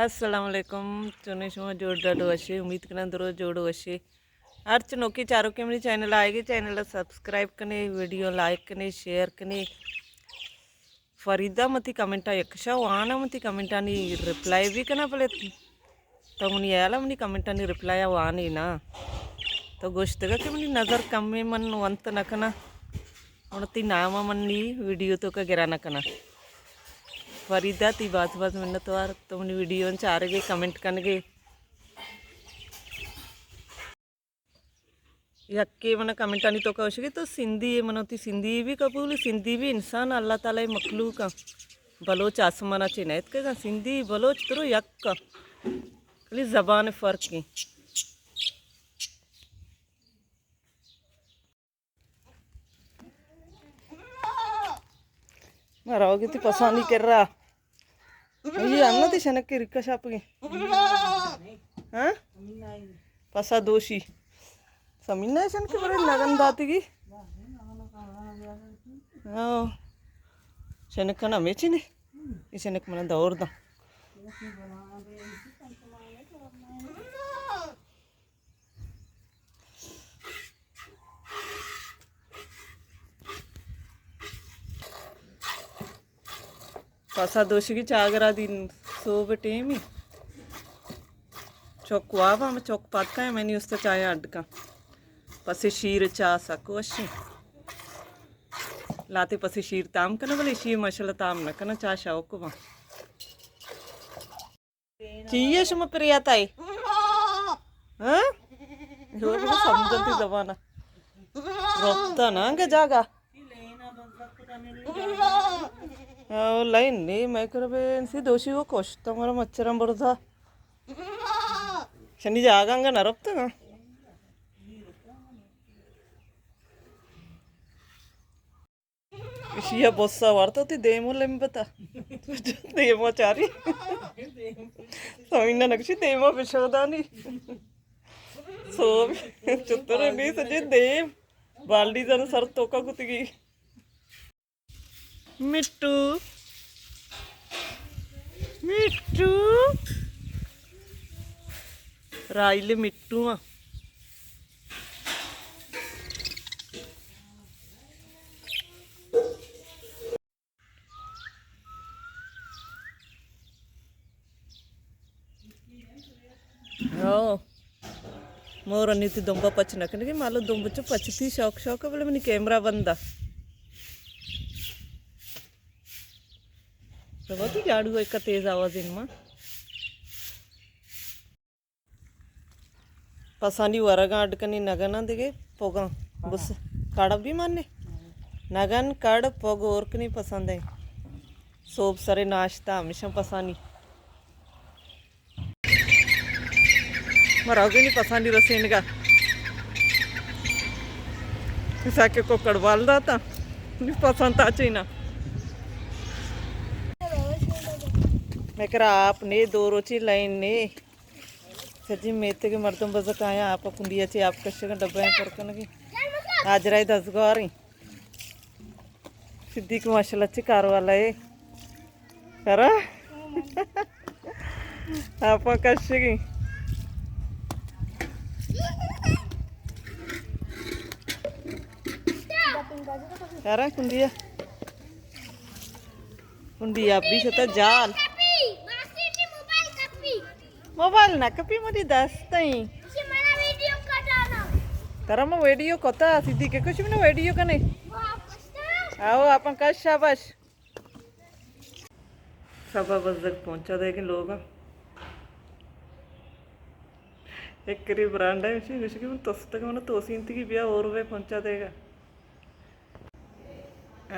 السلام علیکم، چونے شما؟ جوڑ ڈاڈ وشے؟ امید کناں درو جوڑ وشے۔ ہرچ نوکی چاروکے منی چینل آئے گے، چینل سبسکرائب کنے، ویڈیو لائک کنے، شیئر کنے۔ فریدہ متی کمنٹا یکشا وانا، متی کمنٹانی ریپلائی بھی کنا، بلے تو منی ہیالا منی کمنٹانی ریپلائی وانے نا۔ تو گوشتگا کہ منی نظر کمے، من ونت نہ کنا، من تی ناما منی ویڈیو توکا گرا نہ کنا۔ فریدہ تی باز باز منتوار، تو منی ویڈیو چارگے، کمنٹ کنگے۔ یکے من کمنٹانی توکا گوشگی تو سندھی ئے، من وتی سندھی بھی قبول، سندھی بھی انسان، اللہ تعالی مخلوق آ۔ بلوچ آسمانا چے نہ اتکگا، سندھی بلوچ درو یک آ۔ خالی زبان فرق ایں۔ ما روگی تی پسانی کرا۔ یہ ہم نہ تی شنک کے رکا شاپ گی۔ ہاں؟ پسا دوشی۔ سمین نہ شنک برے نگن داتی گی۔ ہاں۔ شنک کنا میچی نے۔ یہ شنک منا دور دا۔ پسا دوشگی چاگرا دین سوب ٹیمی۔ چک وابا، ہم چک پتکا، میں نی استا چایا اڈکا۔ پسی شیر چا سک وشی۔ لاتے پسی شیر تام کنا، بلے شیر ماشاءاللہ تام نہ کنا، چا شوق با۔ چیئے شما پریات آئے؟ ہاں؟ لوگ سمجھتی زبانہ۔ ربطہ نا انگا جاگا۔ او لائن نی، میں کرا بے انسی دوشی وہ کشتا، مارا مچھرم برزا۔ شنی جاگا انگا نہ ربطہ نا۔ اشیا بوسا وارتا تی دیمو لمبتا۔ دیمو چاری۔ سمینا نکشی دیمو بشودانی۔ سوب چتر نی سجے دیم۔ بالڈی زن سر توکا کتگی۔ مٹو۔ مٹو۔ رائل مٹو آ۔ ہو۔ مور انی تی دمبا پچ نہ کنگی، مالو دمب چو پچ تی شوق شوق، بلے منی کیمرہ بند آ۔ تو وتی جاڑو ایک تیز آواز ان ما۔ پسانی ورگاں اڈ کنی نگناں دگہ پوگاں۔ بس کڑ بھی مانے۔ نگن کڑ پوگ اور کنی پسند ہے۔ صوب سرے ناشتہ ہمیشہ پسانی۔ مراگنی پسانی رسینگا۔ ساکے کو کڑوال داتا۔ نی پسند تا چینا۔ میں کرا آپ نے دو روچی لائن نے۔ سجی میتگ ءِ مردم بزگ آیاں آپ ءَ کنڈی ءَ چہ آپ کشگ ءَ، ڈبہ ءَ پر کنگ ءَ۔ حاجرہ ءِ دزگار ایں۔ صدیق ماشاءاللہ چہ کار والا اے۔ کرا؟ آپ ءَ کشگ ءَ۔ کرا کنڈی ءَ۔ کنڈی ءَ ابی شتا جال۔ موبائل نہ کپی منی دست ایں۔ ترا ما ویڈیو کتا، صدیق ءَ کش منو ویڈیو کنے۔ آو، اپن کش، شاباش۔ شابا بزگ پہنچا دے کہ لوگا۔ ایک کری برانڈا ایں، گوشی، گوشی کہ من تستگ، من توسینتگی، بیا اور بے پہنچا دے گا۔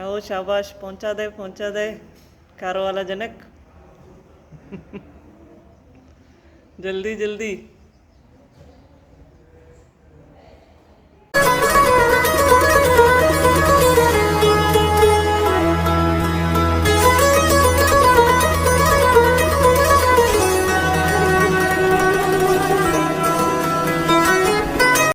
او شاباش، پہنچا دے، پہنچا دے، کار والا جنک۔ جلدی، جلدی۔